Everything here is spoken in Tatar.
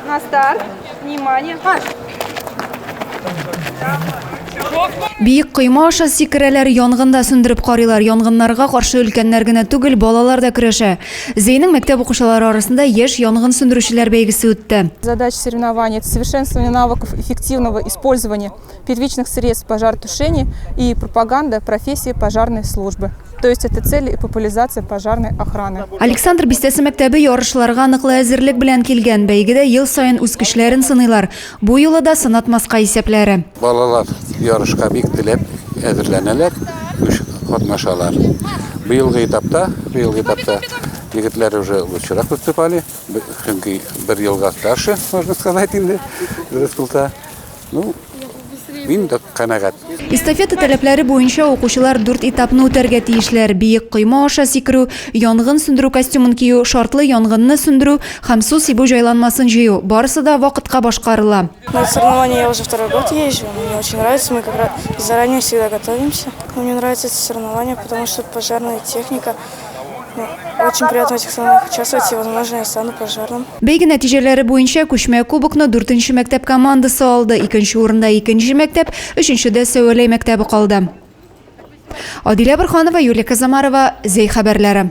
На старт. Внимание. Марш! Биек койма аша сикерәләр, янгын да сүндереп карыйлар. Янгыннарга каршы өлкәннәр генә түгел, балалар да көрәшә. Зәйнең мәктәп укучылары арасында яшь янгын сүндерүчеләр бәйгесе үтте. Задача соревнований – это совершенствование навыков эффективного использования первичных средств пожаротушения и пропаганда профессии пожарной службы. То есть это цели и популяризация пожарной охраны. Александр бистәсе мәктәбе ярышларга ныклы әзерлек белән килгән. Бәйгедә ел саен үз көчләрен сыныйлар. Бу юлы да сынатмаска исәпләре. Балалар ярышка бик теләп әзерләнәләр, көч катнашалар. Быелгы этапта, быелгы этапта егетләр уже лучшерак выступали, чөнки бер елга старше, можно сказать инде, дөрес булса. Ну, мин дә канәгать. Эстафета таләпләре буенча укучылар дүрт этапны үтәргә тиешләр, биек койма аша сикерү, янгын сүндерү костюмын кию, шартлы янгынны сүндерү һәм су сибү җайланмасын җыю. Барысы да вакытка башкарыла. На соревнования я уже второй год езжу, мне очень нравится, мы как раз заранее всегда готовимся. Мне нравятся эти соревнования, потому что пожарная техника, ну, очень приятно в этих соревнованиях участвовать, и, возможно, я стану пожарным. Бәйге нәтиҗәләре буенча күчмә кубокны дүртенче мәктәп командасы алды, икенче урында икенче мәктәп, өченчедә Сәвәләй мәктәбе калды. Адилә Борһанова, Юлия Казамарова, Зәй хәбәрләре.